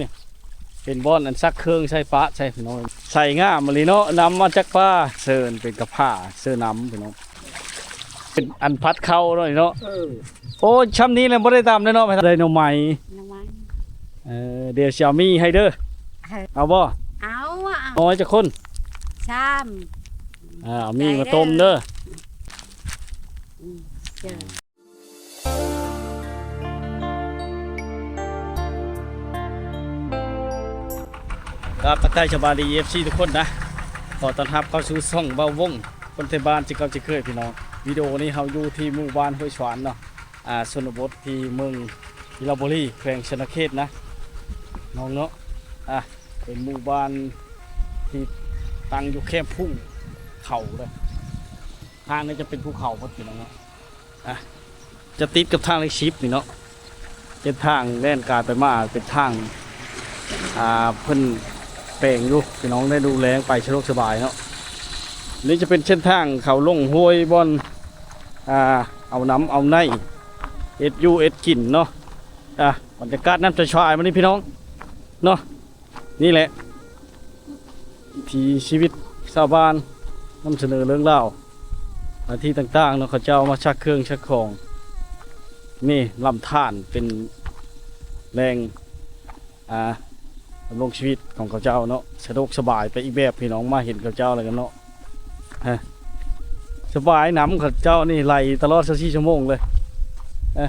ນີ້ ເປັນບ່ອນອັນຊັກເຄື່ອງໃສ່ປະໃສ່ພີ່ນ້ອງ ໃສ່ງາມອີ່ຫຼີເນາະ. ນຳມາຈາກປ່າ ເຊີນເປັນກະພ້າ ເຊີນນຳພີ່ນ້ອງ ເປັນອັນພັດເຂົ້າເນາະ ເນາະ. ເອີ ໂອ້ຍ ຊ່ຳນີ້ແລ້ວບໍ່ໄດ້ຕຳແລ້ວເນາະ ໄດ້ໜໍ່ໄມ້ ໜໍ່ໄມ້. ເອີ ດຽວຊິເອົາໝີ່ໃຫ້ເດີ ເອີ ເອົາບໍ່? ເອົາ ເອົາ. ນ້ອຍຈັກຄົນ? ສາມ. ເອົາໝີ່ມາຕົ້ມເດີ. ອືມ ເຈົ້າ. ກາບທັກທາຍສະບາຍດີ ເອັຟຊີ ທຸກຄົນນະ ຂໍຕ້ອນຮັບເຂົ້າສູ່ຊ່ອງເບົາວົງ ຄົນໄທບ້ານເຊັ່ນເກົ່າເຊັ່ນເຄີຍພີ່ນ້ອງ. ວິດີໂອນີ້ເຮົາຢູ່ທີ່ໝູ່ບ້ານຫ້ວຍສວານເນາະ ອ່າ ຊົນນະບົດທີ່ເມືອງວິລະບູລີ ແຂວງສະຫວັນນະເຂດນະນ້ອງເນາະ. ອ່າ ເປັນໝູ່ບ້ານທີ່ຕັ້ງຢູ່ແຄມພູເຂົາເລີຍ ທາງນີ້ຈະເປັນພູເຂົາໝົດພີ່ນ້ອງເນາະ. ອ່ະ ຈະຕິດກັບທາງເລກສິບນີ້ເນາະ ເປັນທາງແລ່ນກາຍໄປມາ ເປັນທາງ ອ່າ ເພິ່ນແປງຢູ່ພີ່ນ້ອງ ໄດ້ດູແລງໄປສະດວກສະບາຍເນາະ. ນີ້ຈະເປັນເສັ້ນທາງເຂົ້າລົງຫ້ວຍບ່ອນ ອ່າ ເອົານ້ຳເອົາໃນ ເຮັດຢູ່ເຮັດກິນເນາະ. ອ່ະ ບັນຍາກາດຍາມສາຍໆ ມື້ນີ້ພີ່ນ້ອງເນາະ. ນີ້ແຫຼະ ວິຖີຊີວິດຊາວບ້ານ ນຳສະເໜີເລື່ອງລາວ ໜ້າທີ່ຕ່າງໆເນາະ ເຂົາເຈົ້າມາຊັກເຄື່ອງຊັກຂອງ. ນີ້ລຳທານເປັນແຫຼ່ງ ອ່າ ດຳລົງຊີວິດຂອງເຂົາເຈົ້າເນາະ ສະດວກສະບາຍໄປອີກແບບ ພີ່ນ້ອງມາເຫັນເຂົາເຈົ້າແລ້ວກັນເນາະ. ຮະ ສະບາຍ ນ້ຳເຂົາເຈົ້ານີ້ໄຫຼຕະຫຼອດຊາວສີ່ຊົ່ວໂມງເລີຍ. ເອີ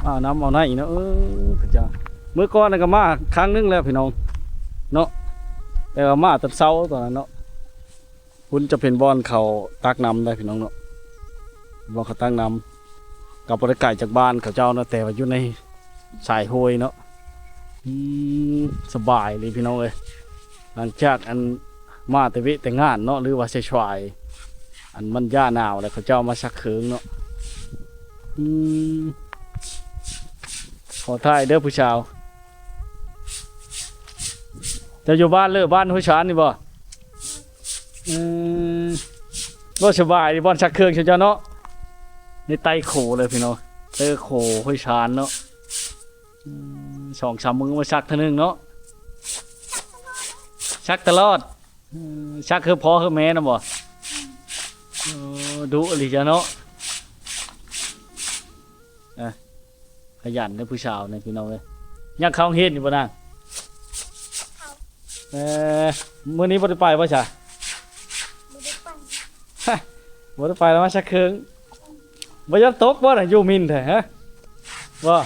ເອົານ້ຳເອົາໃນເນາະ ເອີ ເຂົາເຈົ້າ ມື້ກ່ອນນະກໍມາຄັ້ງໜຶ່ງແລ້ວພີ່ນ້ອງເນາະ ແຕ່ວ່າມາຕອນເຊົ້າຕອນນັ້ນເນາະ. ພຸ້ນຈະເປັນບ່ອນເຂົາຕັກນ້ຳໄດ໋ພີ່ນ້ອງເນາະ ບ່ອນເຂົາຕັກນ້ຳ ກໍບໍ່ໄດ້ໄກຈາກບ້ານເຂົາເຈົ້າເນາະ ແຕ່ວ່າຢູ່ໃນສາຍຫ້ວຍເນາະ. ອືມ ສະບາຍເລີຍພີ່ນ້ອງເອີຍ ຫຼັງຈາກອັນ ມາແຕ່ວຽກແຕ່ງານເນາະ ຫຼືວ່າສາຍໆ ອັນມັນຢ່າໜາວແລ້ວ ເຂົາເຈົ້າມາຊັກເຄື່ອງເນາະ. ອືມ ຂໍຖ່າຍເດີຜູ້ສາວ ເຈົ້າຢູ່ບ້ານເລີ ບ້ານຫ້ວຍຊານນີ້ບໍ່? ອືມ ບໍ່ສະບາຍ ບ່ອນຊັກເຄື່ອງເຈົ້າເນາະ ໃນໃຕ້ໂຂເລີຍພີ່ນ້ອງ ເຕີໂຂຫ້ວຍຊານເນາະ. ອືມ ສອງສາມມື້ມາຊັກເທື່ອໜຶ່ງເນາະ ຊັກຕະຫຼອດ. ເອີ ຊັກຄືພໍ່ຄືແມ່ນະບໍ່? ໂອ້ ດຸອີ່ຫຼີຈ້ະເນາະ. ອ່ະ ຂະຫຍັນເດີຜູ້ສາວນີ້ພີ່ນ້ອງເອີຍ. ຍັງເຂົ້າໂຮງຮຽນຢູ່ບໍ່ນາງ? ເອີ ມື້ນີ້ບໍ່ໄດ້ໄປບໍ່ຊະ? ບໍ່ໄດ້ໄປ ບໍ່ໄດ້ໄປແລ້ວມາຊັກເຄື່ອງ. ບໍ່ຢ້ານຕົກບໍ່ນະ ຢູ່ມິນແທ້ຮະ ບໍ່?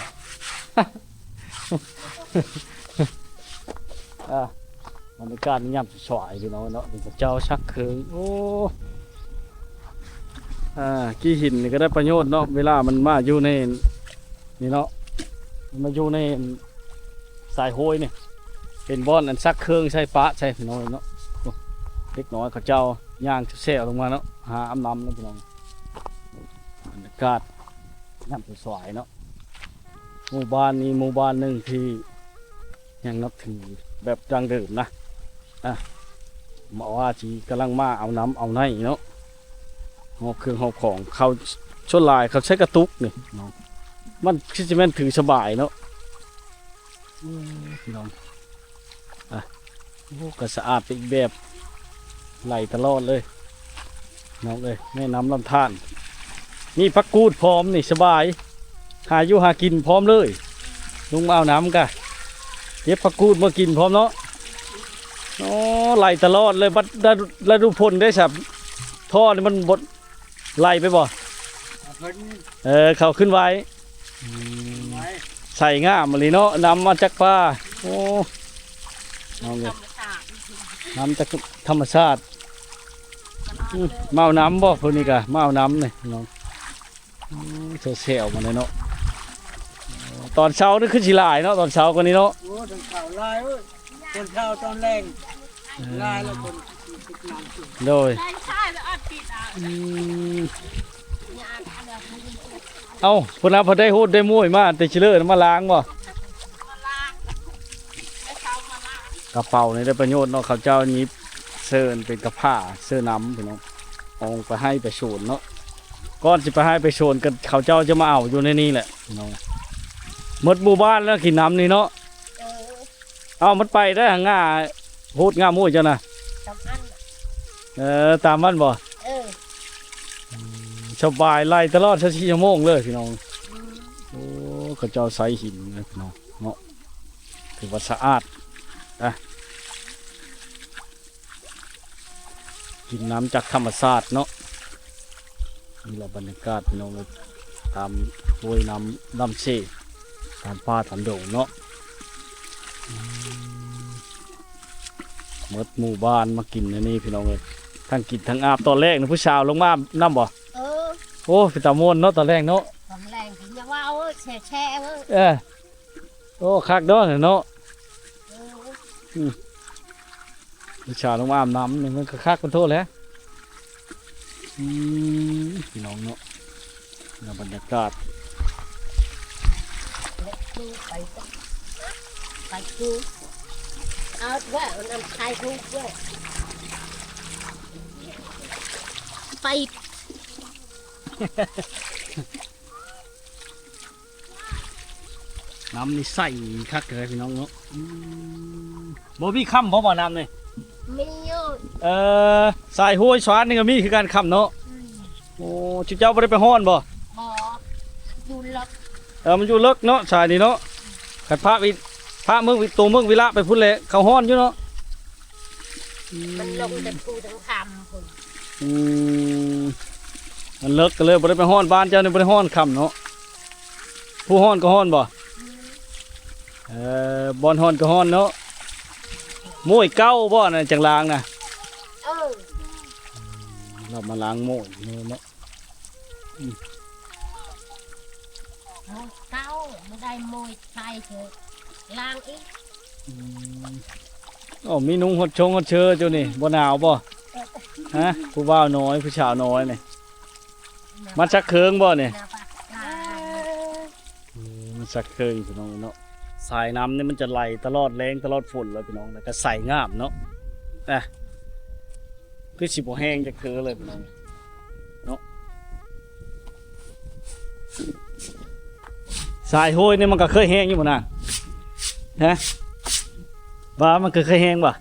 ອ່າ ບັນຍາກາດຍາມສາຍໆ ພີ່ນ້ອງເນາະ ເຂົາເຈົ້າຊັກເຄື່ອງ. ໂອ້ ອ່າ ກີ້ຫີນນີ້ກໍໄດ້ປະໂຫຍດເນາະ ເວລາມັນມາຢູ່ໃນນີ້ເນາະ ມັນມາຢູ່ໃນ ສາຍໂຮຍນີ້ ເປັນບ່ອນອັນຊັກເຄື່ອງໃສ່ປະໃສ່ພີ່ນ້ອງເນາະ. ໂອ້ ເດັກນ້ອຍເຂົາເຈົ້າຍ່າງແຊວໆລົງມາເນາະ ຫາອາບນ້ຳເນາະພີ່ນ້ອງ. ບັນຍາກາດຍາມສາຍໆເນາະ ໝູ່ບ້ານນີ້ໝູ່ບ້ານໜຶ່ງທີ່ຍັງນັບຖືແບບດັ້ງເດີມນະ. ອ່ະ ມາວ່າຊິກຳລັງມາເອົານ້ຳເອົາໃນເນາະ ຫອບເຄື່ອງຫອບຂອງເຂົາ ສ່ວນຫຼາຍເຂົາໃຊ້ກະຕຸກນີ້ເນາະ ມັນຄືຊິແມ່ນຖືສະບາຍເນາະ. ອືມ ພີ່ນ້ອງ ອ່ະ ໂອ້ ກໍສະອາດໄປອີກແບບ ໄຫຼຕະຫຼອດເລີຍ ນ້ອງເອີຍ. ແມ່ນ້ຳລຳທານ ມີຜັກກູດພ້ອມນີ້ ສະບາຍ ຫາຢູ່ຫາກິນພ້ອມເລີຍ. ລົງມາເອົານ້ຳກະ ເກັບຜັກກູດມາກິນພ້ອມເນາະ. ໂອ້ ໄຫຼຕະຫຼອດເລີຍ. ບັດລະດູ ລະດູຝົນໄດ້ຊະ ທໍ່ນີ້ມັນບໍ່ ໄຫຼໄປບໍ່? ເອີ ເຂົາຂຶ້ນໄວ. ອືມ ໄວ ໃສງາມອີ່ຫຼີເນາະ ນ້ຳມາຈາກປ່າ. ໂອ້ ນ້ຳຈາກທຳມະຊາດ ອືມ ມາເອົານ້ຳບໍ່? ຜູ້ນີ້ກະມາເອົານ້ຳນີ້ເນາະ. ອືມ ແຊວໆມາເລີຍເນາະ. ຕອນເຊົ້ານີ້ຄືຊິຫຼາຍເນາະ ຕອນເຊົ້າກວ່ານີ້ເນາະ. ໂອ້ ຕອນເຊົ້າຫຼາຍເອີຍ ຕອນເຊົ້າຕອນແລງ ເອີ ຫຼາຍແລ້ວຄົນ ໂດຍ ອືມ ເອົ້າ ເພິ່ນເອົາ ເພິ່ນໄດ້ໂຫດໄດ້ໂມ້ຍມາແຕ່ຊິເລີນ ມາລ້າງບໍ່? ກະເປົານີ້ໄດ້ປະໂຫຍດເນາະ ເຂົາເຈົ້າຫຍິບເຊີນເປັນກະພ້າ ເຊີນນ້ຳ ພີ່ນ້ອງ ເອົາໄປໄຮ່ໄປສວນເນາະ. ກ່ອນຊິໄປໄຮ່ໄປສວນ ກໍເຂົາເຈົ້າຈະມາເອົາຢູ່ໃນນີ້ແຫຼະ ພີ່ນ້ອງ. ໝົດໝູ່ບ້ານແລ້ວກິນນ້ຳນີ້ເນາະ. ເອີ ເອົາມັນໄປໄດ້ຫາງ່າໂຫດງ່າໂມຍເຈົ້ານະ. ຕາມອັນ ເອີ ຕາມມັນບໍ່? ເອີ ສະບາຍ ໄລ່ຕະຫຼອດຊາວສີ່ຊົ່ວໂມງເລີຍພີ່ນ້ອງ. ອືມ ໂອ້ ເຂົາເຈົ້າໃສ່ຫີນເລີຍພີ່ນ້ອງເນາະ ຖືວ່າສະອາດ. ອ່ະ ກິນນ້ຳຈາກທຳມະຊາດເນາະ. ນີ້ແຫຼະບັນຍາກາດພີ່ນ້ອງເອີຍ ຕາມຫ້ວຍນ້ຳລຳເຊ ຕາມປ່າຕາມດົງເນາະ. ອືມ ໝົດໝູ່ບ້ານມາກິນອັນນີ້ພີ່ນ້ອງເອີຍ ທັງກິນທັງອາບ. ຕອນແລກນີ້ຜູ້ສາວລົງມາອາບນ້ຳບໍ່? ເອີ ໂອ້ ເປັນຕາມ່ວນເນາະຕອນແລກເນາະ. ຕອນແລກກໍຢ່າເວົ້າ ແຊ່ໆ ເອີ. ໂອ້ ຄັກເນາະເນາະ. ເອີ ອືມ ວິຊາລົງມາອາບນ້ຳນີ້ມັນກໍຄັກເປັນໂທດແຫຼະ. ອືມ ພີ່ນ້ອງເນາະ ແນວບັນຍາກາດ ໄປ ໄປ ເອົາແລ້ວ ນ້ຳໄຂ່ທຸກແລ້ວ ໄປ. ນ້ຳນີ້ໃສຄັກເລີຍພີ່ນ້ອງເນາະ. ອືມ ບໍ່ມີຄຳບໍ່ ບໍ່ນ້ຳນີ້? ມີຢູ່. ເອີ ສາຍຫ້ວຍສານນີ້ກໍມີຄືກັນຄຳເນາະ. ອືມ ໂອ້ ຈຸເຈົ້າບໍ່ໄດ້ໄປຮ້ອນບໍ່? ບໍ່ ຢູ່ເລິກ. ເອີ ມັນຢູ່ເລິກເນາະ ສາຍນີ້ເນາະ. ຄັນພະວິ ພະເມືອງວິ ໂຕເມືອງວິລະໄປພຸ້ນແຫຼະ ເຂົາຮ້ອນຢູ່ເນາະ. ອືມ ມັນລົງແຕ່ພູທາງຄຳພຸ້ນ. ອືມ ມັນເລິກກໍເລີຍບໍ່ໄດ້ໄປຮ້ອນ. ບ້ານເຈົ້ານີ້ບໍ່ໄດ້ຮ້ອນຄ່ຳເນາະ. ຜູ້ຮ້ອນກໍຮ້ອນບໍ່? ອືມ ເອີ ບ່ອນຮ້ອນກໍຮ້ອນເນາະ. ໂມຍເກົ່າບໍ່ອັນນັ້ນຈັ່ງລ້າງນະ? ເອີ ລາວມາລ້າງໂມຍເນາະ. ອືມ ໂມຍເກົ່າ ບໍ່ໄດ້ໂມຍໃໝ່ ເທີລ້າງອີກ. ອືມ ໂອ້ ມີນຸ່ງຫົດຊົງຫົດເຊີຢູ່ນີ້ ບໍ່ໜາວບໍ່? ຮະ ຜູ້ບ່າວນ້ອຍ ຜູ້ສາວນ້ອຍນີ້ ມາຊັກເຄື່ອງບໍ່ນີ້? ເອີ ມາຊັກເຄື່ອງພີ່ນ້ອງເນາະ. ສາຍນ້ຳນີ້ມັນຈະໄຫຼຕະຫຼອດແລ້ງຕະຫຼອດຝົນເລີຍພີ່ນ້ອງ ແລ້ວກໍໃສງາມເນາະ. ນະ ຄືຊິບໍ່ແຫ້ງຈັກເທື່ອເລີຍພີ່ນ້ອງເນາະ. ສາຍຫ້ວຍນີ້ມັນກໍເຄີຍແຫ້ງຢູ່ບໍ່ນາ? ຮະ ວ່າມັນກໍເຄີຍແຫ້ງບໍ່?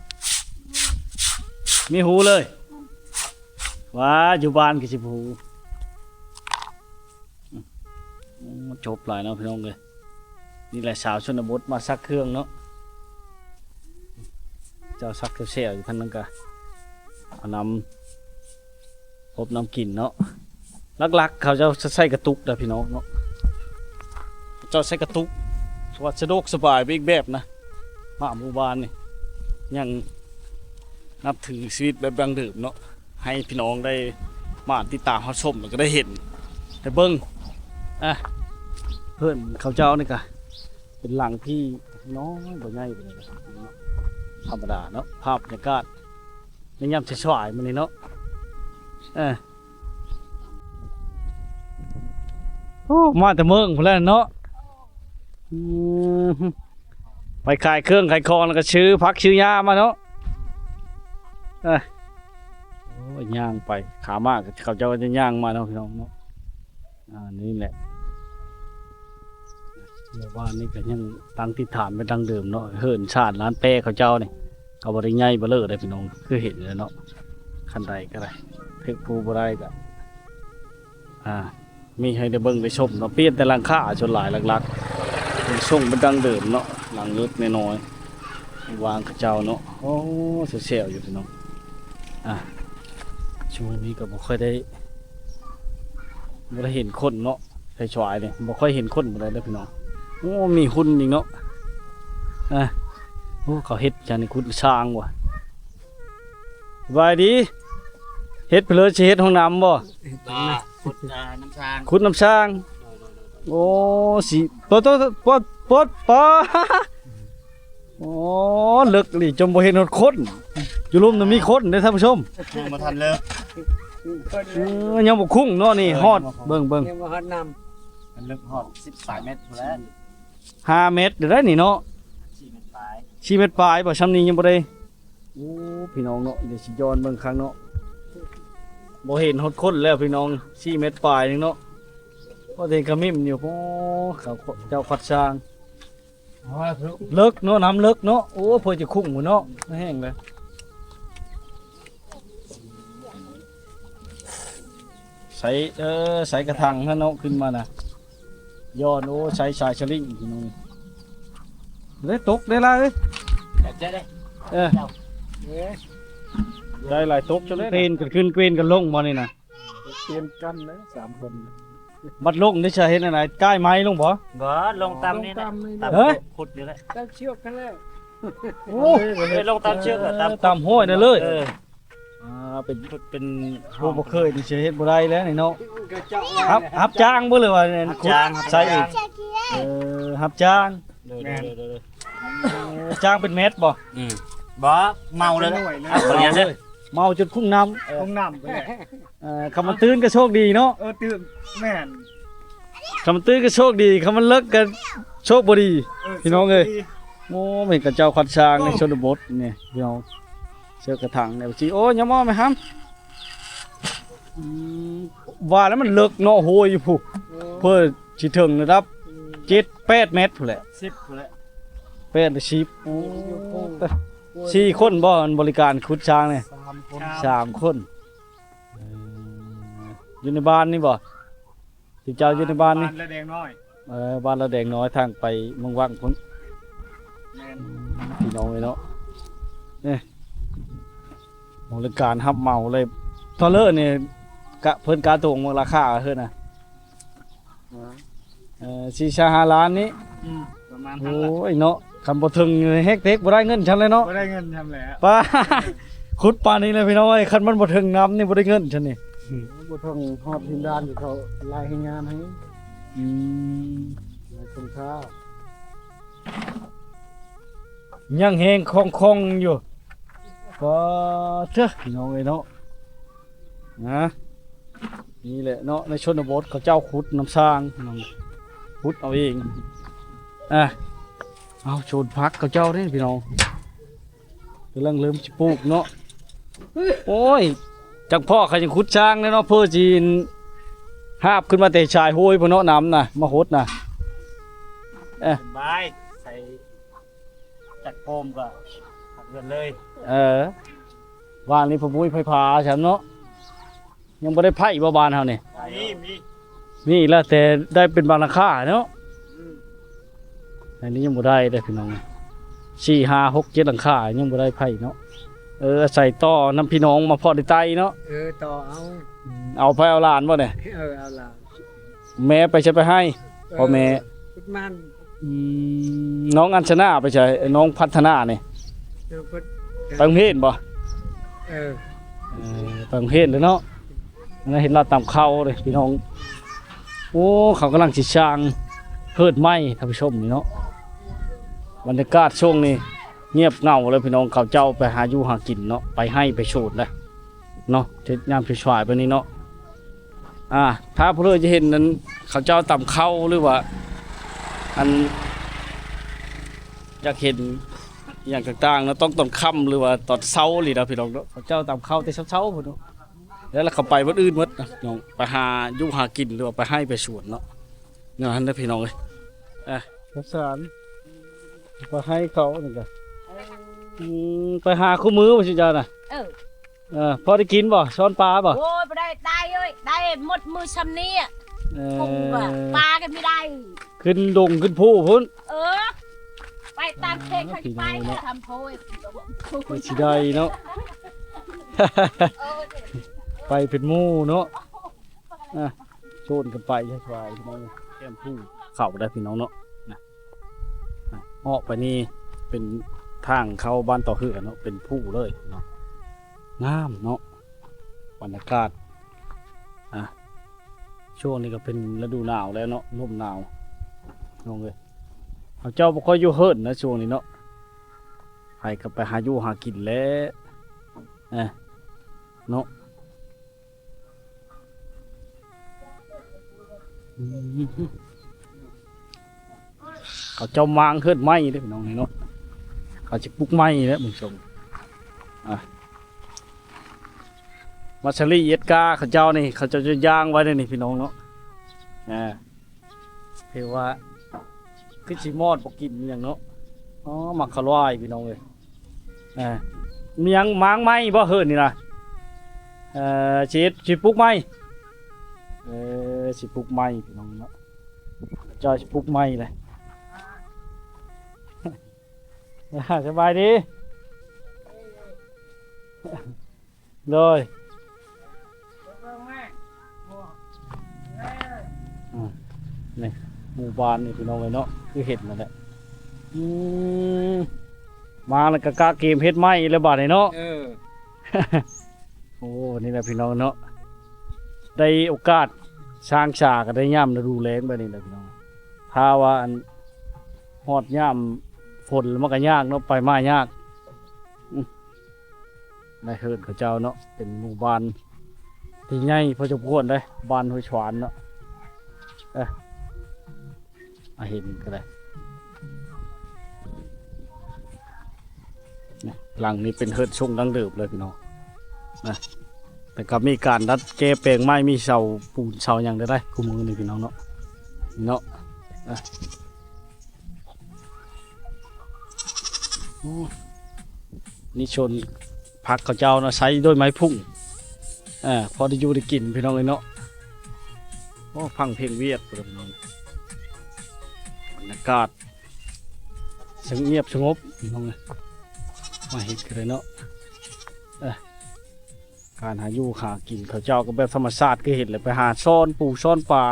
ມີຮູເລີຍ. ວ່າຢູ່ບ້ານກໍຊິບໍ່ຮູ້. ໂອ້ ຈົບຫຼາຍເນາະພີ່ນ້ອງເອີຍ. ນີ້ແຫຼະສາວຊົນນະບົດມາຊັກເຄື່ອງເນາະ. ເຈົ້າຊັກແຊວໆຢູ່ ທາງນັ້ນກະເອົານ້ຳອົບນ້ຳກິນເນາະ. ຫຼັກໆເຂົາເຈົ້າຈະໃຊ້ກະຕຸກເດີພີ່ນ້ອງເນາະ. ເຂົາເຈົ້າໃຊ້ກະຕຸກ ເພາະວ່າສະດວກສະບາຍໄປອີກແບບນະ. ມາໝູ່ບ້ານນີ້ຍັງນັບຖືຊີວິດແບບດັ້ງເດີມເນາະ. ໃຫ້ພີ່ນ້ອງໄດ້ມາຕິດຕາມຮັບຊົມ ແລ້ວກໍໄດ້ເຫັນ ໄດ້ເບິ່ງ. ອ່ະ ເຮືອນເຂົາເຈົ້ານີ້ກະເປັນຫຼັງທີ່ນ້ອຍ ບໍ່ໃຫຍ່ປານໃດ ທຳມະດາເນາະ. ພາບບັນຍາກາດໃນຍາມສາຍໆມື້ນີ້ເນາະ. ເອີ ໂອ້ ມາແຕ່ເມືອງພຸ້ນແຫຼະເນາະ. ອືມ ໄປຂາຍເຄື່ອງຂາຍຂອງ ແລ້ວກໍຊື້ຜັກຊື້ຫຍ້າມາເນາະ. ເອີ ໂອ້ຍ ຍ່າງໄປ ຂາມາເຂົາເຈົ້າກໍຈະຍ່າງມາເນາະ ພີ່ນ້ອງເນາະ. ອ່າ ນີ້ແຫຼະ ໝູ່ບ້ານນີ້ກໍຍັງຕັ້ງຖິ່ນຖານເປັນດັ້ງເດີມເນາະ. ເຮືອນຊານລານແປເຂົາເຈົ້ານີ້ກໍບໍ່ໄດ້ໃຫຍ່ເບີເລີເດ້ພີ່ນ້ອງ ຄືເຫັນແຫຼະເນາະ. ຄັນໃດກໍໄດ້ ຖືກພູບໍ່ໄດ້ກໍ ອ່າ ມີໃຫ້ໄດ້ເບິ່ງໄດ້ຊົມເນາະ. ປ່ຽນແຕ່ຫຼັງຄາສ່ວນຫຼາຍ ຫຼັກໆ ຍັງຊົງເປັນດັ່ງເດີມເນາະ. ຫຼັງເລັກໆນ້ອຍໆ ວາງເຂົາເຈົ້າເນາະ. ໂອ້ ແຊວໆຢູ່ພີ່ນ້ອງ. ອ່າ ຊ່ວງນີ້ກໍບໍ່ຄ່ອຍໄດ້ ບໍ່ໄດ້ເຫັນຄົນເນາະ. ໄຟສາຍນີ້ບໍ່ຄ່ອຍເຫັນຄົນປານໃດເດີພີ່ນ້ອງ. ໂອ້ ມີຫຸ່ນອີກເນາະ. ອ່າ ໂອ້ ເຂົາເຮັດຫຍັງນີ້ ຂຸດສ້າງຫວາ? ສະບາຍດີ. ເຮັດໄປເລີຍ ຊິເຮັດຫ້ອງນ້ຳບໍ່? ຂຸດ ອ່າ ຂຸດນ້ຳສ້າງ. ຂຸດນ້ຳສ້າງ. ໂອ້ ຊິ ປອດ ປອດ ປອດ ປອດ ປອດ. ໂອ້ ເລິກອີ່ຫຼີ ຈົນບໍ່ເຫັນຮອດຄົນ. ຢູ່ລຸ່ມນະມີຄົນເດ້ທ່ານຜູ້ຊົມ. ຍັງບໍ່ທັນເລິກ. ເອີ ຍັງບໍ່ຄຸ້ງເນາະນີ້. ເອີ ຮອດ ຍັງບໍ່ຮອດ ເບິ່ງ ເບິ່ງ ຍັງບໍ່ຮອດນ້ຳ. ມັນເລິກຮອດສິບປາຍແມັດພຸ້ນແຫຼະ. ຫ້າແມັດໄດ້ນີ້ເນາະ. ສີ່ແມັດປາຍ ສີ່ແມັດປາຍບໍ່? ຊ່ຳນີ້ຍັງບໍ່ໄດ້. ໂອ້ ພີ່ນ້ອງເນາະ ດຽວຊິຍ້ອນເບິ່ງຄັກເນາະ. ບໍ່ເຫັນຮອດຄົນແລ້ວພີ່ນ້ອງ. ສີ່ແມັດປາຍໜຶ່ງເນາະ. ພໍເຫັນຂະມິ້ມຢູ່. ໂອ້ ເຂົາເຈົ້າຄວັດຊ້າງ. ເລິກເນາະ ນ້ຳເລິກເນາະ. ໂອ້ ເພື່ອຈະຄຸ້ງພຸ້ນເນາະ ແຫ້ງເລີຍ. ໃສ່ ເອີ ໃສ່ກະຖັງຫັ້ນເນາະ ຂຶ້ນມານະ ຍ້ອນ. ໂອ້ ໃສ່ສາຍສະລິງພີ່ນ້ອງ. ເດ້ຕົກໄດ້ຫຼາຍເອີຍ. ເອີ ໄດ້ຫຼາຍຕົກຈົນເປັນກັນຂຶ້ນເປັນກັນລົງບໍ່ນີ້ນະ. ປ່ຽນກັນເລີຍສາມຄົນ. ບັດລົງໄດ້ສະເຮັດແນວໃດ? ກ້າຍໄມ້ລົງບໍ່? ບໍ່ ລົງຕາມນີ້ແຫຼະ. ເອີ ຂຸດນີ້ແຫຼະ ຕາມເຊືອກຫັ້ນແຫຼະ. ໂອ້ ລົງຕາມເຊືອກ ຕາມ ຕາມຫ້ວຍນັ້ນເລີຍ. ເອີ ອ່າ ເປັນ ເປັນຜູ້ບໍ່ເຄີຍນີ້ຊິເຮັດບໍ່ໄດ້ແລ້ວນີ້ເນາະ. ຮັບ ຮັບຈ້າງບໍ່ ຫຼືວ່າຂຸດໃສ່ເອງ? ເອີ ຮັບຈ້າງ. ໂດຍ ໂດຍ ໂດຍ ໂດຍ. ຈ້າງເປັນແມັດບໍ່? ອືມ ບໍ່ ເໝົາເລີຍ ເປັນໜ່ວຍເລີຍ. ເໝົາຈົນຄຸ້ງນ້ຳ ຄຸ້ງນ້ຳໄປແລ້ວ. ເອີ ຄຳວ່າຕື່ນກໍໂຊກດີເນາະ. ເອີ ຕື່ນ ແມ່ນ ຄຳວ່າຕື່ນກໍໂຊກດີ ຄຳວ່າເລິກກໍໂຊກບໍ່ດີ ເອີ ພີ່ນ້ອງເອີຍ. ໂຊກບໍ່ດີ. ໂອ້ ແມ່ນຂະເຈົ້າຄວັນຊ້າງໃນຊົນນະບົດນີ້ພີ່ນ້ອງ. ເຊືອກກະຖັງແນວຊີ້ ໂອ້ ຍາມອມໄປຫຳ. ອືມ ວ່າແລ້ວມັນເລິກເນາະ ໂຫຍຢູ່ພຸ້ນ. ເອີ ເພື່ອຊິເຖິງລະດັບ ອືມ ເຈັດແປດແມັດພຸ້ນແຫຼະ ສິບພຸ້ນແຫຼະ ແປດຫຼືສິບ. ໂອ້ ໂອ້ ສີ່ຄົນບໍ່ ອັນບໍລິການຂຸດຊ້າງນີ້? ສາມຄົນ ສາມຄົນ. ເອີ ຢູ່ໃນບ້ານນີ້ບໍ່? ທີ່ເຈົ້າຢູ່ໃນບ້ານນີ້? ບ້ານລະແດງນ້ອຍ. ເອີ ບ້ານລະແດງນ້ອຍ ທາງໄປເມືອງວັງພຸ້ນ. ແມ່ນ ພີ່ນ້ອງເອີຍເນາະ. ນີ້ ບໍລິການຮັບເໝົາເລີຍ. ເທົ່າເລີນີ້ ກະ ເພິ່ນກາຕົງລາຄາເຮີ້ນນະ? ເອີ ສີ່ຫ້າລ້ານນີ້. ອືມ ປະມານນັ້ນແຫຼະ. ໂອ້ຍເນາະ ຄັນບໍ່ເຖິງແຮກເຕັກບໍ່ໄດ້ເງິນຊັ້ນແຫຼະເນາະ. ບໍ່ໄດ້ເງິນຊັ້ນແຫຼະ ປ້າ. ຂຸດປານນີ້ແຫຼະພີ່ນ້ອງເອີຍ ຄັນມັນບໍ່ເຖິງນ້ຳນີ້ບໍ່ໄດ້ເງິນຊັ້ນນີ້. ອືມ ບໍ່ເຖິງຮອດດິນດານທີ່ເຂົາລາຍແຮງງານໃຫ້. ອືມ ຫຼາຍຄົນຄ້າ ຍັງແຮງຄ່ອງໆຢູ່. ປາເທີ ພີ່ນ້ອງເອີຍເນາະ. ນະ ນີ້ແຫຼະເນາະ ໃນຊົນນະບົດເຂົາເຈົ້າຂຸດນ້ຳສ້າງ ຂຸດເອົາເອງ. ອ່າ ເອົາ ສວນຜັກເຂົາເຈົ້າເດ້ພີ່ນ້ອງ ກຳລັງເລີ່ມຊິປູກເນາະ. ໂອ້ຍ ຈັກພໍ່ເຂົາຍັງຂຸດສ້າງແລ້ວເນາະ ເພື່ອຊິຫາບຂຶ້ນມາແຕ່ຊາຍໂຮຍພຸ້ນເນາະ ນ້ຳນະ ມາຫົດນະ. ເອີ ສະບາຍ ໃສ່ຈັກໂຟມກໍເຮືອນເລີຍ. ເອີ ບ້ານນີ້ບໍ່ມີໄຟຟ້າຊ້ຳເນາະ. ຍັງບໍ່ໄດ້ໄຟບໍ່ບ້ານເຮົານີ້? ມີ ມີ ມີແລ້ວ ແຕ່ໄດ້ເປັນບາງຫຼັງຄາເນາະ. ອືມ ອັນນີ້ຍັງບໍ່ໄດ້ເດ້ພີ່ນ້ອງ ສີ່ ຫ້າ ຫົກ ເຈັດ ຫຼັງຄາຍັງບໍ່ໄດ້ໄຟເນາະ. ເອີ ອາໄສຕໍ່ນຳພີ່ນ້ອງມາພໍໄດ້ໄຕ້ເນາະ. ເອີ ຕໍ່ເອົາ ເອົາໄປເອົາຫຼານບໍ່ນີ້? ເອີ ເອົາຫຼານ. ແມ່ໄປໃສໄປໃຫ້? ເອີ ພໍ່ແມ່ ພຸດມັນ. ອືມ ນ້ອງອັນຊະນາໄປໃສ? ນ້ອງພັດທະນານີ້ ເອີ ເພິ່ນ ໄປໂຮງຮຽນບໍ່? ເອີ ເອີ ໄປໂຮງຮຽນແລ້ວເນາະ. ອັນນັ້ນເຫັນລາວຕຳເຂົ້າເດ້ພີ່ນ້ອງ. ໂອ້ ເຂົາກຳລັງຊິສ້າງເຮີດໃໝ່ທ່ານຜູ້ຊົມນີ້ເນາະ. ບັນຍາກາດຊ່ວງນີ້ງຽບເຫງົາເລີຍພີ່ນ້ອງ ເຂົາເຈົ້າໄປຫາຢູ່ຫາກິນເນາະ ໄປໄຮ່ໄປສວນເດ້ເນາະ ເຮັດຍາມສວາຍໆ ແບບນີ້ເນາະ. ອ່າ ຖ້າຜູ້ໃດຈະເຫັນນັ້ນ ເຂົາເຈົ້າຕຳເຂົ້າ ຫຼືວ່າ ອັນ ຢາກເຫັນອີ່ຫຍັງຕ່າງໆເນາະ ຕ້ອງຕອນຄ່ຳ ຫຼືວ່າຕອນເຊົ້ານີ້ນະພີ່ນ້ອງເນາະ. ເຂົາເຈົ້າຕຳເຂົ້າແຕ່ເຊົ້າໆ ພຸ້ນເນາະ ແລ້ວເຂົາໄປວັນອື່ນໝົດນະພີ່ນ້ອງ ໄປຫາຢູ່ຫາກິນ ຫຼືວ່າໄປໄຮ່ໄປສວນເນາະ. ແນວນັ້ນເດີພີ່ນ້ອງເອີຍ. ອ່ະ ຂ້າວສານ ໄປໃຫ້ເຂົານີ້ກະ ເອີ ອືມ ໄປຫາຄູ່ມື້ບໍ່ຊິເຈົ້ານະ? ເອີ ເອີ ພໍໄດ້ກິນບໍ່? ຊ້ອນປາບໍ່? ໂອ້ຍ ບໍ່ໄດ້ ຕາຍເອີຍ ໄດ້ໝົດມື້ຊ່ຳນີ້. ເອີ ປາກໍບໍ່ໄດ້ ຂຶ້ນດົງຂຶ້ນພູພຸ້ນ. ເອີ ໄປຕາມເຂດເຂົາໄປ ທຳໂພຍ ເອີ ຊິໄດ້ເນາະ ເອີ ໄປເປັນໝູ່ເນາະ. ອ່ະ ໂຊນກັນໄປ ຄວາຍພີ່ນ້ອງ ແຄມພູເຂົາໄດ້ພີ່ນ້ອງເນາະ. ນະ ອອກໄປນີ້ເປັນທາງເຂົ້າບ້ານຕໍ່ເຮືອເນາະ ເປັນພູເລີຍເນາະ. ງາມເນາະ ບັນຍາກາດ. ອ່ະ ຊ່ວງນີ້ກໍເປັນລະດູໜາວແລ້ວເນາະ ລົມໜາວ ນ້ອງເອີຍ. ເຂົາເຈົ້າບໍ່ຄ່ອຍຢູ່ເຮືອນນະຊ່ວງນີ້ເນາະ ໃຜກໍໄປຫາຢູ່ຫາກິນແຫຼະ ເນາະ. ເຂົາເຈົ້າມ້າງເຮືອນໃໝ່ເດ້ພີ່ນ້ອງນີ້ເນາະ ເຂົາຊິປຸກໃໝ່ແລ້ວເບິ່ງຊົງ. ອ່ະ ມາຊາລີເອັດກາເຂົາເຈົ້ານີ້ ເຂົາເຈົ້າຈະຍ່າງໄວ້ເດ້ນີ້ພີ່ນ້ອງເນາະ. ອ່າ ຖືວ່າ ຄືຊິມອດບໍ່ກິນອີ່ຫຍັງເນາະ. ອໍ ໝາກຂະຫຼວາຍພີ່ນ້ອງເອີຍ. ເອີ ມີຫຍັງ ໝາກໄມ້ບໍ່ເຮີ້ນນີ້ນະ? ເອີ ຊິເຮັດ ຊິປູກໄມ້. ເອີ ຊິປູກໄມ້ພີ່ນ້ອງເນາະ. ເຈົ້າຊິປູກໄມ້ແຫຼະ. ສະບາຍດີ. ໂດຍ ອືມ ນີ້ ໝູ່ບ້ານນີ້ພີ່ນ້ອງເອີຍເນາະ ຄືເຫັນນັ້ນແຫຼະ. ອືມ ມາແລ້ວກໍກະກຽມເຮັດໄມ້ແລ້ວບາດນີ້ເນາະ. ເອີ ໂອ້ ນີ້ແຫຼະພີ່ນ້ອງເນາະ ໄດ້ໂອກາດສ້າງສາກໍໄດ້ຍາມລະດູແລ້ງແບບນີ້ແຫຼະພີ່ນ້ອງ. ຖ້າວ່າອັນຮອດຍາມຝົນແລ້ວມັນກໍຍາກເນາະ ໄປມາຍາກ. ອືມ ໃນເຮືອນເຂົາເຈົ້າເນາະ ເປັນໝູ່ບ້ານທີ່ໃຫຍ່ພໍສົມຄວນເດ້ ບ້ານຫ້ວຍຊວານເນາະ. ເອີ ມາເຫັນກໍໄດ້ ນີ້ ຫຼັງນີ້ເປັນເຮືອນຊົງດັ້ງເດີມເລີຍພີ່ນ້ອງນະ ແຕ່ກໍມີການດັດແກ້ແປງໃໝ່ ມີເສົາປູນເສົາຫຍັງໄດ້ ໄດ້ ຄູ່ມື້ນີ້ພີ່ນ້ອງເນາະ ນີ້ເນາະ. ອ່ະ ໂອ້ ນີ້ສວນຜັກເຂົາເຈົ້ານະ ໃຊ້ໂດຍໄມ້ພຸ້ງ ເອີ ພໍໄດ້ຢູ່ໄດ້ກິນພີ່ນ້ອງເອີຍເນາະ. ໂອ້ ຟັງເພງຫວຽດພຸ້ນແຫຼະພີ່ນ້ອງ ບັນຍາກາດສະຫງຽບສະຫງົບພີ່ນ້ອງເອີຍ ມາເຮັດກໍໄດ້ເນາະ. ເອີ ການຫາຢູ່ຫາກິນເຂົາເຈົ້າກໍແບບທຳມະຊາດ ຄືເຫັນແຫຼະ ໄປຫາຊ້ອນປູຊ້ອນປາ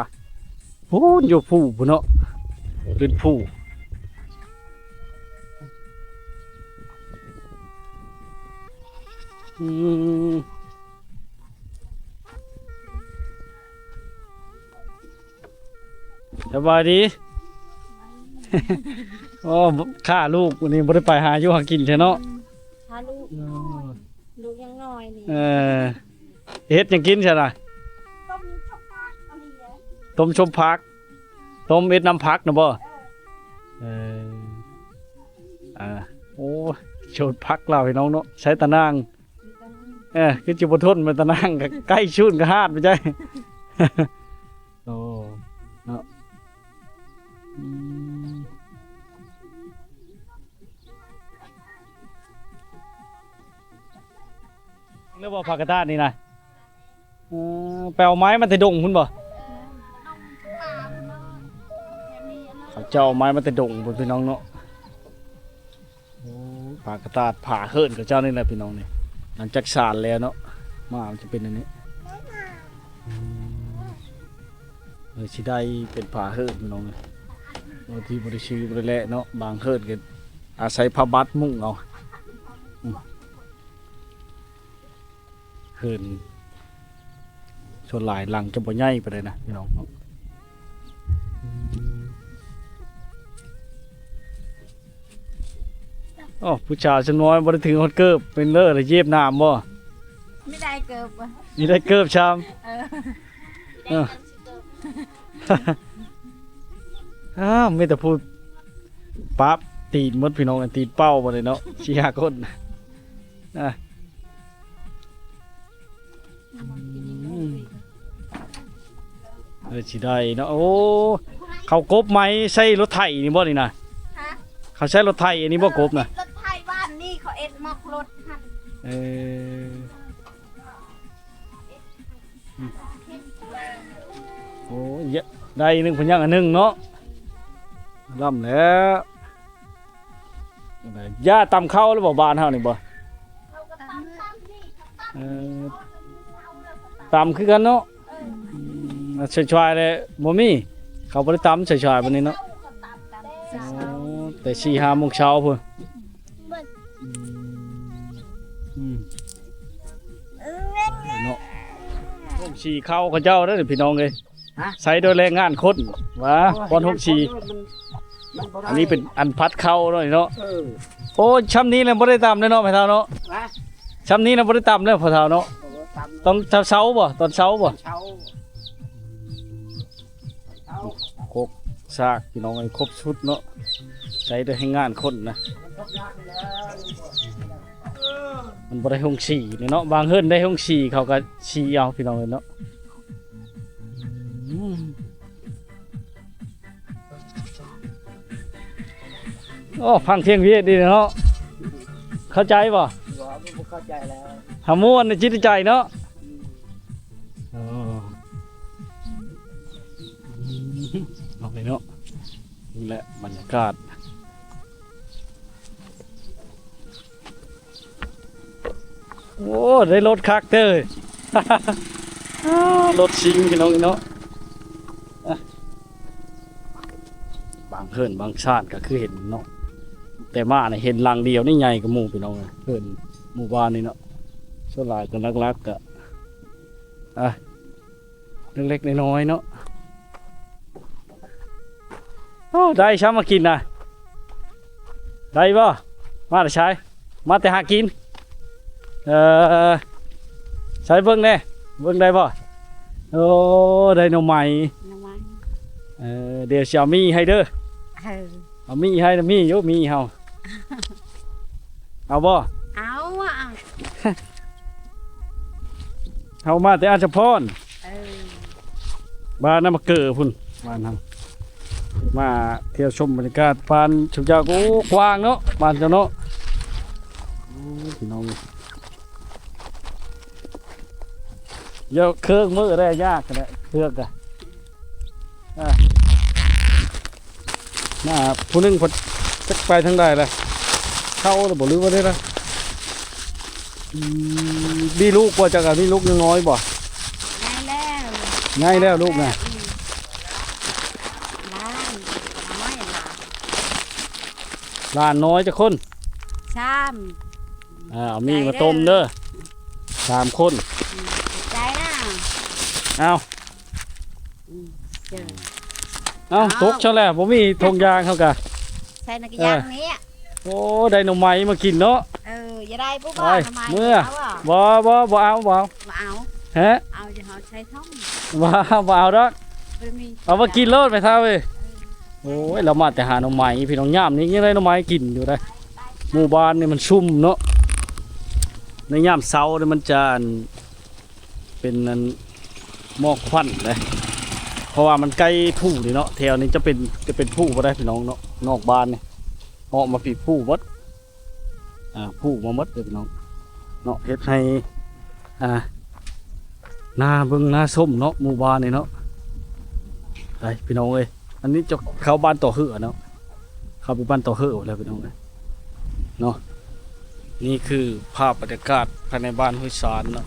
ພຸ້ນຢູ່ພູພຸ້ນເນາະ ຂຶ້ນພູ. ອືມ ສະບາຍດີ. ໂອ້ ຂ້າລູກນີ້ບໍ່ໄດ້ໄປຫາຢູ່ຫາກິນແທ້ເນາະ. ອືມ ຫາລູກ ອືມ ລູກຍັງນ້ອຍນີ້. ເອີ ເຮັດຫຍັງກິນຊັ້ນນະ? ຕົ້ມສົ້ມຜັກ ຕົ້ມສົ້ມຜັກ ຕົ້ມເຮັດນ້ຳຜັກນະບໍ່? ເອີ ເອີ ອ່າ ໂອ້ ໂຊນຜັກລາວພີ່ນ້ອງເນາະ ໃຊ້ຕາໜ່າງ. ເອີ ຄືຊິບໍ່ທົນ ແມ່ນຕາໜ່າງ ໃກ້ຊຸນກໍຫາດໄປໃຈ. ໂອ້ ເນາະ ອືມ ຫຼືວ່າຜັກກະຕາດນີ້ນະ? ເອີ ໄປເອົາໄມ້ມາແຕ່ດົງພຸ້ນບໍ່? ເຂົາເຈົ້າເອົາໄມ້ມາແຕ່ດົງພຸ້ນ ພີ່ນ້ອງເນາະ. ໂອ້ ຜາກະຕາດ ຜາເຮີນຂອງເຈົ້ານີ້ແຫຼະພີ່ນ້ອງນີ້ ຫຼັງຈາກສານແລ້ວເນາະ ມາມັນຈະເປັນອັນນີ້. ອືມ ເອີ ຊິໄດ້ເປັນຜາເຮີນພີ່ນ້ອງເອີຍ ໂດຍທີ່ບໍ່ໄດ້ຊື້ບໍ່ໄດ້ແລະເນາະ ບາງເຮີນກໍອາໄສຜ້າບັດມຸງເອົາ. ອືມ ເຮືອນສ່ວນຫຼາຍຫຼັງຈະບໍ່ໃຫຍ່ປານໃດນະພີ່ນ້ອງເນາະ. ໂອ້ ຜູ້ສາວສ່ວນນ້ອຍບໍ່ໄດ້ຖືຮອດເກີບ ເປັນເລີລະຢຽບນ້ຳບໍ່? ມີໄດ້ເກີບບໍ່? ມີໄດ້ເກີບຊ້ຳ. ເອີ ເອີ ອ້າວ ມີແຕ່ຜູ້ປາບຕີນໝົດພີ່ນ້ອງ ຕີນເປົ້າບໍ່ໄດ້ເນາະ ສີ່ຫ້າຄົນ. ອ່ະ ອືມ ເອີ ຊິໄດ້ເນາະ. ໂອ້ ເຂົາກົບໄມ້ໃສ່ລົດໄຖນີ້ບໍ່ນີ້ນະ? ຮະ? ເຂົາໃຊ້ລົດໄຖອັນນີ້ບໍ່ ກົບນະ? ລົດໄຖບ້ານນີ້ເຂົາເອັດໝອກລົດຫັ້ນ. ເອີ ໂອ້ຍ ໄດ້ໜຶ່ງ ເພິ່ນຍັງອັນໜຶ່ງເນາະ ລ້ຳແລ້ວ. ຢ່າຕຳເຂົ້າແລ້ວບໍ່ ບ້ານເຮົານີ້ບໍ່? ເອີ ຕຳຄືກັນເນາະ. ອືມ ຊ່ວຍໆແລ້ວບໍ່ມີ ເຂົາບໍ່ໄດ້ຕຳຊ່ວຍໆປານນີ້ເນາະ. ໂອ້ ແຕ່ສີ່ຫ້າໂມງເຊົ້າພຸ້ນ. ອືມ ອືມ ເນາະ ໂຮງສີເຂົ້າເຂົາເຈົ້າເດີພີ່ນ້ອງເອີຍ. ຮະ? ໃຊ້ໂດຍແຮງງານຄົນ ວ່າ ໂອ້ຍ ບ່ອນໂຮງສີ ມັນ ມັນບໍ່ໄດ້ ອັນນີ້ເປັນອັນພັດເຂົ້າເນາະ ນີ້ເນາະ. ເອີ ໂອ້ ຊ່ຳນີ້ແຫຼະບໍ່ໄດ້ຕຳເລີຍເນາະ ພໍ່ເຖົ້າເນາະ. ຮະ? ຊ່ຳນີ້ນະບໍ່ໄດ້ຕຳເລີຍ ພໍ່ເຖົ້າເນາະ. ເອີ ຕຳ ຕອນເຊົ້າໆບໍ່? ຕອນເຊົ້າບໍ່? ເຊົ້າ. ຄົກສາກພີ່ນ້ອງເອີຍ ຄົບຊຸດເນາະ ໃຊ້ໂດຍແຮງງານຄົນນະ. ມັນບໍ່ໄດ້ໂຮງສີນີ້ເນາະ ບາງເຮືອນໄດ້ໂຮງສີ ເຂົາກໍສີເອົາພີ່ນ້ອງເອີຍເນາະ. ອືມ ໂ ໂອ້ ຟັງສຽງວຽດດີເນາະ ເຂົ້າໃຈບໍ່? ບໍ່ ບໍ່ເຂົ້າໃຈແລ້ວ ຫາມ່ວນໃນຈິດໃຈເນາະ. ອືມ ເອີ ເນາະ ນີ້ແຫຼະບັນຍາກາດ. ໂອ້ ໄດ້ລົດຄັກເດີ ລົດຊິງພີ່ນ້ອງເນາະ. ບາງເຮືອນບາງຊານກໍຄືເຫັນເນາະ ແຕ່ມານີ້ເຫັນຫຼັງດຽວນີ້ໃຫຍ່ກວ່າໝູ່ພີ່ນ້ອງ ເຮືອນໝູ່ບ້ານນີ້ເນາະ. ສ່ວນຫຼາຍກໍຫຼັກໆ ກໍ ອ່າ ເລັກໆນ້ອຍໆເນາະ. ໂອ້ ໄດ້ຊ້ຳມາກິນນະ ໄດ້ບໍ່? ມາແຕ່ໃສ? ມາແຕ່ຫາກິນ. ເອີ ໃສເບິ່ງແດ່ ເບິ່ງໄດ້ບໍ່? ໂອ້ ໄດ້ໜໍ່ໄມ້ ໜໍ່ໄມ້ ເອີ ດຽວຊິເອົາໝີ່ໃຫ້ເດີ. ເອີ ເອົາໝີ່ໃຫ້ນະ ໝີ່ຢູ່ ໝີ່ເຮົາ ເອົາບໍ່? ເອົາ ເອົາ ເຮົາມາແຕ່ອາດສະພອນ ເອີ ບ້ານນຳມະເກີພຸ້ນ ບ້ານເຮົາ ມາທ່ຽວຊົມບັນຍາກາດບ້ານຊຸມເຈົ້າ. ໂອ້ ກວ້າງເນາະ ບ້ານເຈົ້າເນາະ. ໂອ້ ພີ່ນ້ອງ ເອີ ເຄື່ອງມືໄດ້ຍາກແຫຼະ ເຄື່ອງກະ ອ່າ ໜ້າຜູ້ໜຶ່ງເພິ່ນຈັກໄປທາງໃດລະ ເຖົ້າລະບໍ່ ຫຼືວ່າໄດ໋ລະ? ອືມ ມີລູກບໍ່ ເຈົ້າກະມີລູກຍັງນ້ອຍບໍ່? ໃຫຍ່ແລ້ວ ໃຫຍ່ແລ້ວລູກນະ. ອືມ ຫຼານນ້ອຍ ຫຼານ ຫຼານນ້ອຍຈັກຄົນ? ສາມ ອ່າ ເອົາໝີ່ມາຕົ້ມເດີ ສາມຄົນ. ອືມ ຂອບໃຈນະ ເອົາ ອືມ ເຈີ ເອົາ ເອົາ ຕົກຊະແລ້ວ ບໍ່ມີຖົງຢາງເຮົາກະ ໃສ່ນັກຢາງນີ້. ໂອ້ ໄດ້ໜໍ່ໄມ້ມາກິນເນາະ. ເອີ ຢ່າໄດ້ບໍ່ ໄປ ໜໍ່ໄມ້ ເມືອ ເອົາບໍ່? ບໍ່ ບໍ່ ບໍ່ເອົາ ບໍ່ເອົາ ບໍ່ເອົາ ຮະ ເອົາຈະເຮົາໃສ່ຖົງ ບໍ່ ບໍ່ເອົາດອກ ບໍ່ມີ ເອົາມາກິນໂລດແມ່ເຖົ້າເອີຍ. ເອີ ໂອ້ຍ ລາວມາແຕ່ຫາໜໍ່ໄມ້ພີ່ນ້ອງ ຍາມນີ້ຍັງໄດ້ໜໍ່ໄມ້ກິນຢູ່ເດ້. ໝູ່ບ້ານນີ້ມັນຊຸ່ມເນາະ ໃນຍາມເຊົ້ານີ້ມັນຈະ ອັນ ເປັນອັນໝອກຄວັນເດ້ ເພາະວ່າມັນໃກ້ພູນີ້ເນາະ. ແຖວນີ້ຈະເປັນ ຈະເປັນພູບໍ່ໄດ້ພີ່ນ້ອງເນາະ ນອກບ້ານນີ້ ເອາະມາປີພູໝົດ ອ່າ ພູມາໝົດເດີພີ່ນ້ອງເນາະ. ເຮັດໃຫ້ ອ່າ ໜ້າເບິ່ງໜ້າຊົມເນາະ ໝູ່ບ້ານນີ້ເນາະ. ໄປພີ່ນ້ອງເອີຍ ອັນນີ້ຈະເຂົ້າບ້ານຕໍ່ເຮືອເນາະ ເຂົ້າໄປບ້ານຕໍ່ເຮີແລ້ວພີ່ນ້ອງເອີຍເນາະ. ນີ້ຄືພາບບັນຍາກາດພາຍໃນບ້ານຫ້ວຍຊານເນາະ.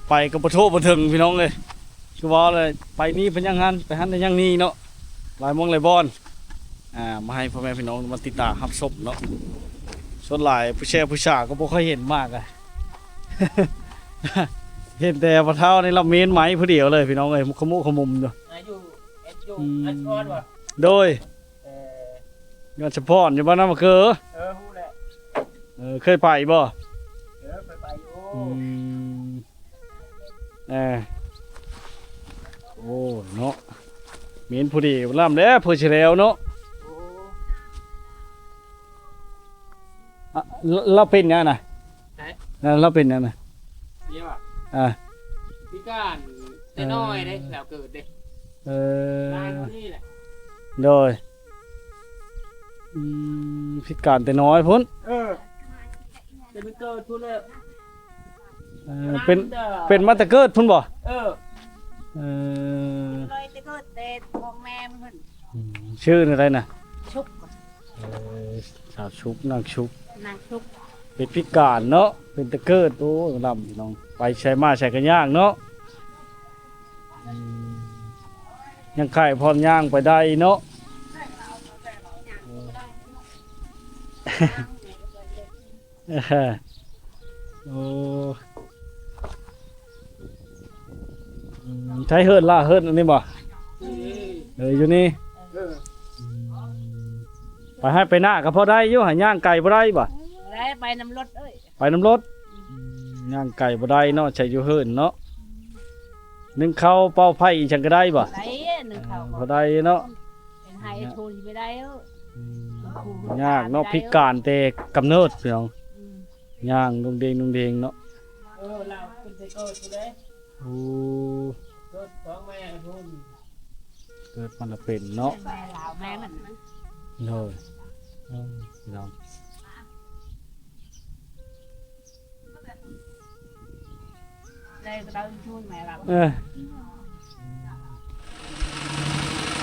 ໄປກໍບໍ່ທົ່ວບໍ່ເຖິງພີ່ນ້ອງເອີຍ ຄືວ່າແຫຼະ ໄປນີ້ໄປຢ່າງຫັ້ນ ໄປຫັ້ນໄປຢ່າງນີ້ເນາະ ຫຼາຍໝ່ອງຫຼາຍບ່ອນ ອ່າ ມາໃຫ້ພໍ່ແມ່ພີ່ນ້ອງມາຕິດຕາມຮັບຊົມເນາະ. ສ່ວນຫຼາຍຜູ້ແຊຜູ້ສາວກໍບໍ່ຄ່ອຍເຫັນມາກະ ເຫັນແຕ່ພໍ່ເຖົ້ານີ້ລຳເມນໄມ້ຜູ້ດຽວເລີຍພີ່ນ້ອງເອີຍ ຂະມຸຂະມຸມຢູ່ ອ່າ ຢູ່ ຢູ່ ອືມ ອັນຊອນບໍ່? ໂດຍ ເອີ ຢູ່ອັນຊະພອນ ຢູ່ບ້ານນຳມະເກີ. ເອີ ຮູ້ແລ້ວ ເອີ ເຄີຍໄປບໍ່? ເອີ ເຄີຍໄປຢູ່. ອືມ ເອີ ໂອ້ ເນາະ ເມນຜູ້ດີລຳແລ້ວ ເພິ່ນຊິແລ້ວເນາະ. ໂອ້ ອະ ລ- ລາວເປັນຫຍັງນະ? ໃຜ? ລາວເປັນຫຍັງນະ? ນີ້ຫວາ? ອ່າ ພິການແຕ່ນ້ອຍເດ້ ເອີ ແລ້ວເກີດເດ້. ເອີ ຫຼາຍກວ່ານີ້ແຫຼະ. ໂດຍ ອືມ ພິການແຕ່ນ້ອຍພຸ້ນ. ເອີ ແຕ່ມັນເກີດພຸ້ນແຫຼະ. ເອີ ເປັນ ເປັນມາແຕ່ເກີດພຸ້ນບໍ່? ເອີ ເອີ ລອຍແຕ່ເກີດແຕ່ຂອງແມ່ມັນພຸ້ນ. ອືມ ຊື່ແນວໃດນະ? ສຸກ. ເອີ ສາວສຸກ ນາງສຸກ ນາງສຸກ ເປັນພິການເນາະ ເປັນແຕ່ເກີດ. ໂອ້ ລຳພີ່ນ້ອງ ໄປໃສມາໃສກໍຍາກເນາະ. ອືມ ຍັງໄຂ້ພໍຍ່າງໄປໄດ້ເນາະ. ໂອ້ ອືມ ໃຊ້ເຮີດລະ ເຮີດອັນນີ້ບໍ່? ເອີ ຢູ່ນີ້. ເອີ ອືມ ໄປໄຮ່ໄປນາກໍພໍໄດ້ຢູ່ ຫາຍ່າງໄກບໍ່ໄດ້ບໍ່? ບໍ່ໄດ້ ໄປນຳລົດເອີຍ. ໄປນຳລົດ ອືມ ຍ່າງໄກບໍ່ໄດ້ເນາະ ໃຊ້ຢູ່ເຮີນເນາະ. ໜຶ້ງເຂົ້າເປົ່າໄຟອີ່ຫຍັງກໍໄດ້ບໍ່? ໄດ້ ໜຶ້ງເຂົ້າ ພໍໄດ້ເນາະ. ເປັນໄຮ່ທູນໄປໄດ້ເອີຍ. ອືມ ຍາກເນາະ ພິການແຕ່ກຳເນີດພີ່ນ້ອງ. ອືມ ຍ່າງດົງເດງດົງເດງເນາະ. ເອີ ລາວຂຶ້ນໄປເກີດພຸ້ນເດ້. ໂອ້ ເກີດສອງແມ່ພຸ້ນ ເກີດມາລະເປັນເນາະ. ແມ່ລາວແມ່ມັນ ໂດຍ ອືມ ພີ່ນ້ອງ ເອີ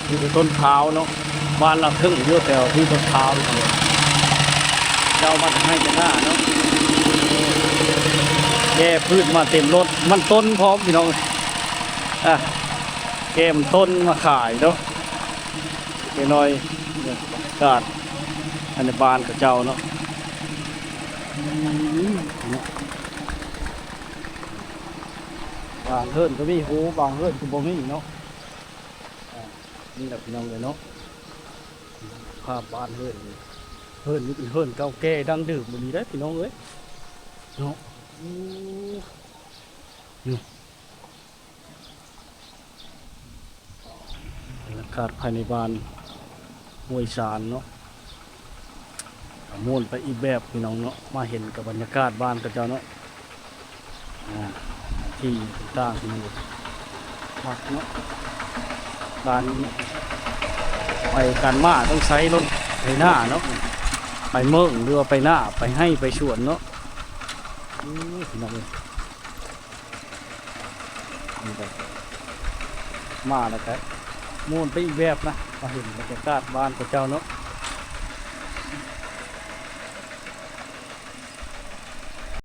ມີແຕ່ຕົ້ນພ້າວເນາະ ບ້ານລາວເທິງຢູ່ແຖວທີ່ຕົ້ນພ້າວ ເຈົ້າມາຈາກໄຮ່ຈາກນາເນາະ ແກ່ພືດມາເຕັມລົດ ມັນຕົ້ນພ້ອມພີ່ນ້ອງ ອ່ະ ແກ່ມັນຕົ້ນມາຂາຍເນາະ ຈັກໜ້ອຍ ບັນຍາກາດ ອັນໃນບ້ານເຂົາເຈົ້າເນາະ ບາງເຮືອນກໍມີຫູ ບາງເຮືອນກໍບໍ່ມີເນາະ ອ່າ ນີ້ແຫຼະພີ່ນ້ອງເອີຍເນາະ ພາບບ້ານເຮືອນນີ້ ເຮືອນນີ້ເປັນເຮືອນເກົ່າແກ່ດັ້ງເດີມອີ່ຫຼີເດ້ພີ່ນ້ອງເອີຍເນາະ ໂອ້ ນີ້ ບັນຍາກາດພາຍໃນບ້ານຫ້ວຍຊານເນາະ ມ່ວນໄປອີກແບບພີ່ນ້ອງເນາະ ມາເຫັນກັບບັນຍາກາດບ້ານເຂົາເຈົ້າເນາະ ອ່າ ທີ່ຕ່າງໆ ທີ່ພັກເນາະ ການໄປການມາຕ້ອງໃຊ້ລົດໄຖນາເນາະ ໄປເມືອງ ຫຼືວ່າໄປນາ ໄປໄຮ່ໄປສວນເນາະ ໂອ້ ພີ່ນ້ອງເອີຍ ນີ້ກໍມາແລ້ວກໍມ່ວນໄປອີກແບບນະ ມາເຫັນບັນຍາກາດບ້ານເຂົາເຈົ້າເນາະ